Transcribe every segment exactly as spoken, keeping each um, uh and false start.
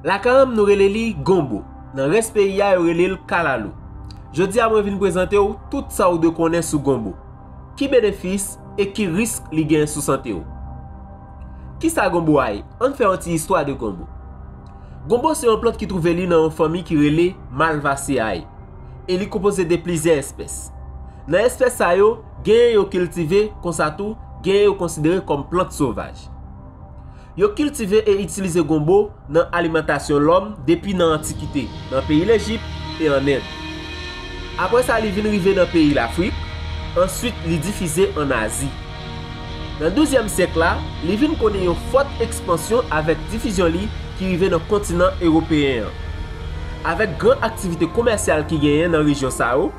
Lakay an m nou rele li gonbo. Nan rès peyi a yo rele l kalalou. Jodi a mwen vin prezante w tout sa w dwe konnen sou gonbo. Ki benefis e ki risk li gen sou sante w? Kisa gonbo a ye? Ann fè yon ti istwa de gonbo. Gonbo se yon plant ki twouve li nan yon fanmi ki rele Malvaceae e li konpoze de plizyè espès. Nan espès sa yo, genyen yo kiltive, konsa tou, genyen yo konsidere kòm plant sovaj. Yo kiltive e itilize gonbo nan alimantasyon lòm depi nan antikite, nan peyi Lejip e ann End. Apre sa, li vin rive nan peyi Lafrik, answit li difize ann Azi. Nan douzyèm syèk la, li vin konnen yon fòt ekspansyon avèk difizyon li ki rive nan kontinan ewopeyen an. Avèk gran aktivite komèsyal ki genyen nan rejyon sa yo,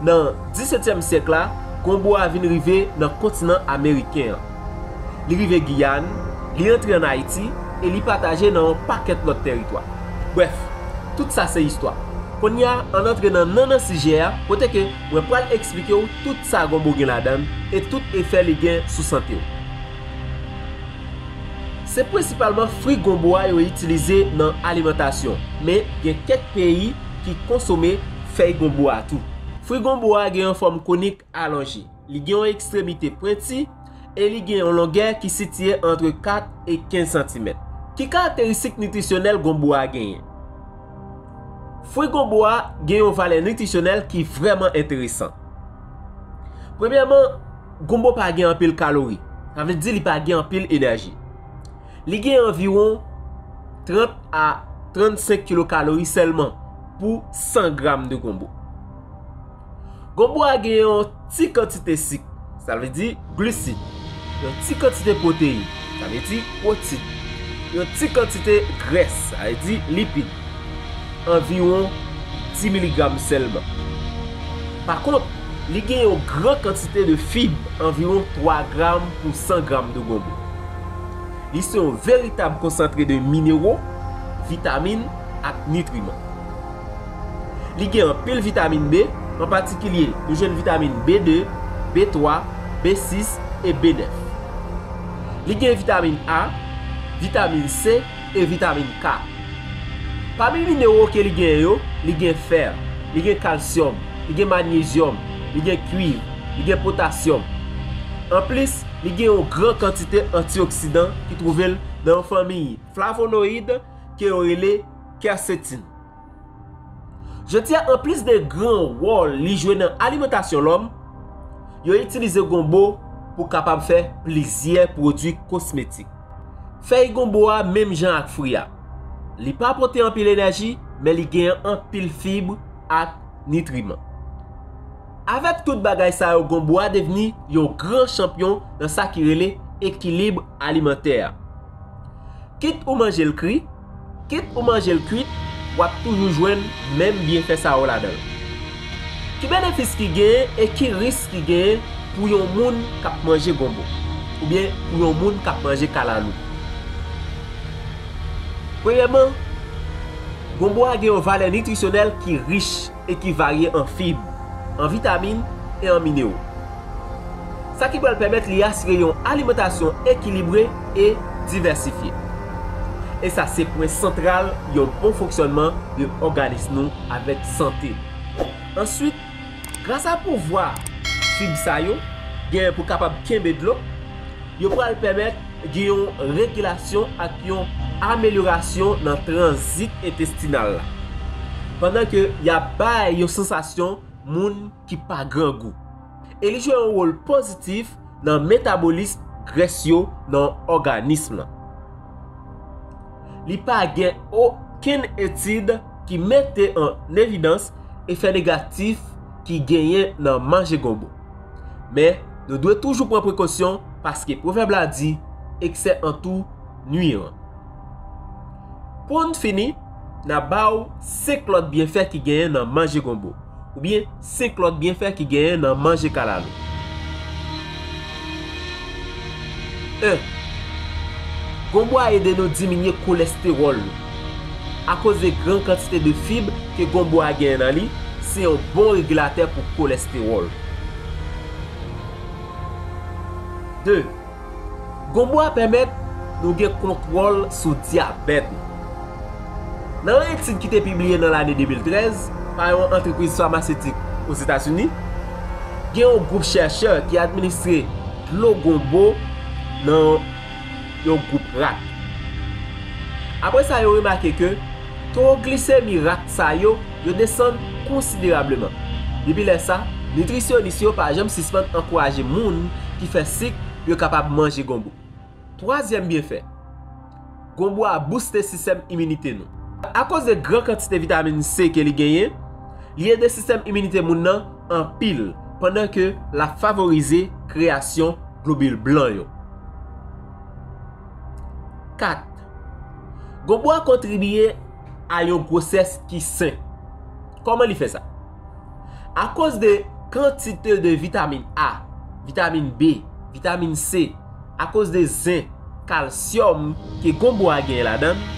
nan disetyèm syèk la, gonbo a vin rive nan kontinan ameriken an. Li rive Giyàn, li antre ann Ayiti e li pataje nan yon pakèt lòt tèritwa. Brèf, tout sa se istwa. Kounye a, ann antre nan nannan sijè a, kote ke mwen pral eksplike w tout sa gonbo gen ladan l e tout efè li gen sou sante w. Se prensipalman fwi gonbo a yo itilize nan alimantasyon, men gen kèk peyi ki konsome fèy gonbo a tou. Fwi gonbo a gen yon fòm konik alonje. Li gen yon ekstremite pwenti e li gen yon longè ki sitiye antre kat e kenz santimèt. Ki karakteristik nitrisyonèl gonbo a genyen? Fwi gonbo a gen yon valè nitrisyonèl ki vrèman enteresan. Premyèman, gonbo pa gen anpil kalori. Sa vle di li pa gen anpil enèji. Li gen anviwon trant a trannsenk kilokalori sèlman pou san gram de gonbo. Gonbo a gen yon ti kantite sik, sa vle di glisid, yon ti kantite pwoteyin, sa vle di pwotit, yon ti kantite grès, sa vle di lipid, anviwon dis miligram sèlman. Pa kont, li gen yon gran kantite de fib, anviwon twa gram pou san gram de gonbo. Li se yon veritab konsantre de minero, vitamin ak nitriman. Li gen anpil vitamin B, an patikilye nou jwenn vitamin B de, B twa, B sis e B nèf. Li gen vitamin A, vitamin C e vitamin K. Pami minero ke li genyen yo, li gen fè, li gen kalsyòm, li gen manyezyòm, li gen kwiv, li gen potasyòm. Anplis, li gen yon gran kantite antioksidan ki twouve l nan yon fanmiy flavonoyid ke yo rele kèsetin. Jodi a, anplis de gran wòl li jwe nan alimantasyon lòm, yo itilize gonbo pou kapab fè plizyè pwodui kosmetik. Fèy gonbo a menm jan ak fwi a. Li pa pote anpil enèji, men li genyen anpil fib ak nitriman. Avèk tout bagay sa yo, gonbo a devni yon gran chanpyon nan sa ki rele ekilib alimantè a. Kit ou manje l kri, kit ou manje l kwit, w ap toujou jwenn menm byenfè sa yo ladan l. Ki benefis ki genyen e ki risk ki genyen pou yon moun k ap manje gonbo, oubyen pou yon moun k ap manje kalalou? Premyèman, gonbo a gen yon valè nitrisyonèl ki rich e ki varye an fib, an vitamin e an minero. Sa ki pral pèmèt li asire yon alimantasyon ekilibre e divèsifye. E sa se pwen santral yon bon fonksyònman de òganis nou avèk sante. Answit, gras a pouvwa fib sa yo genyen pou kapab kenbe dlo, yo pral pèmèt gen yon regilasyon ak yon amelyorasyon nan tranzit entestinal la, pandan ke y ap bay yon sansasyon moun ki pa grangou. E li jwe yon wòl pozitif nan metabolis grès yo nan òganis lan. Li pa gen okenn etid ki mete an evidans efè negatif ki genyen nan manje gonbo. Men, nou dwe toujou pran prekosyon paske pwovèb la di, eksè an tou nwiyan. Pou n fini, n ap ba w senk lòt byenfè ki genyen nan manje gonbo, oubyen senk lòt byenfè ki genyen nan manje kalalou. En, gonbo a ede nou diminye kolèstewòl nou. Akoz de gran kantite de fib ke gonbo a genyen nan li, se yon bon regilatè pou kolèstewòl. De, gonbo a pèmèt nou gen kontwòl sou dyabèt nou. Nan yon etid ki te pibliye nan lane de mil trèz pa yon antrepriz famasetik Ozetazini, gen yon gwoup chèchè ki administre dlo gonbo nan yon gwoup rat. Apre sa, yo remake ke to glisemi rat sa yo, yo desann konsiderableman. Depi lè sa, nitrisyonis yo pa janm sispann ankouraje moun ki fè sik pou yo kapab manje gonbo. Twazyèm byenfè, gonbo a booste sistèm iminite nou. Akoz de gran kantite vitamin C ke li genyen, li ede sistèm iminite moun nan anpil, pandan ke l ap favorize kreyasyon globil blan yo. Kat, gonbo a kontribiye a yon gwosès ki sen. Kòman li fè sa? Akoz de kantite de vitamin A, vitamin B, vitamin C, akoz de zen, kalsyòm ke gonbo a genyen ladan l,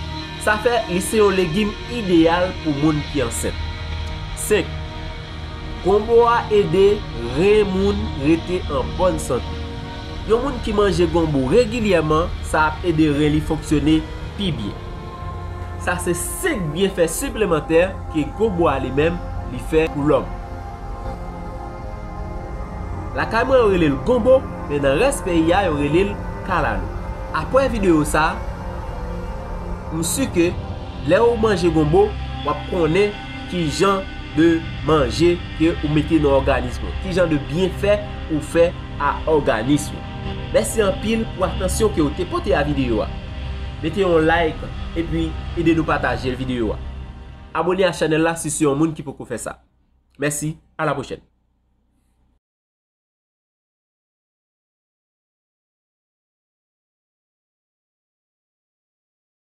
sa fè li se yon legim ideyal pou moun ki ansent. Senk, gonbo a ede ren moun rete an bòn sante. Yon moun ki manje gonbo regilyèman, sa ap ede ren li fonksyone pi byen. Sa se senk byenfè siplemantè ke gonbo a li menm li fè pou lòm. Lakay mwen yo rele l gonbo, men nan rès peyi a yo rele l kalalou. Apre videyo sa, m si ke lè ou manje gonbo, w ap konnen ki jan de manje ke ou mete nan òganis ou, ki jan de byenfè ou fè a òganis ou. Mèsi anpil pou atansyon ke ou te pote a videyo a. Mete yon like epi ede nou pataje videyo a. Abone a chanèl la si se yon moun ki poko fè sa. Mèsi, a la pwochèn.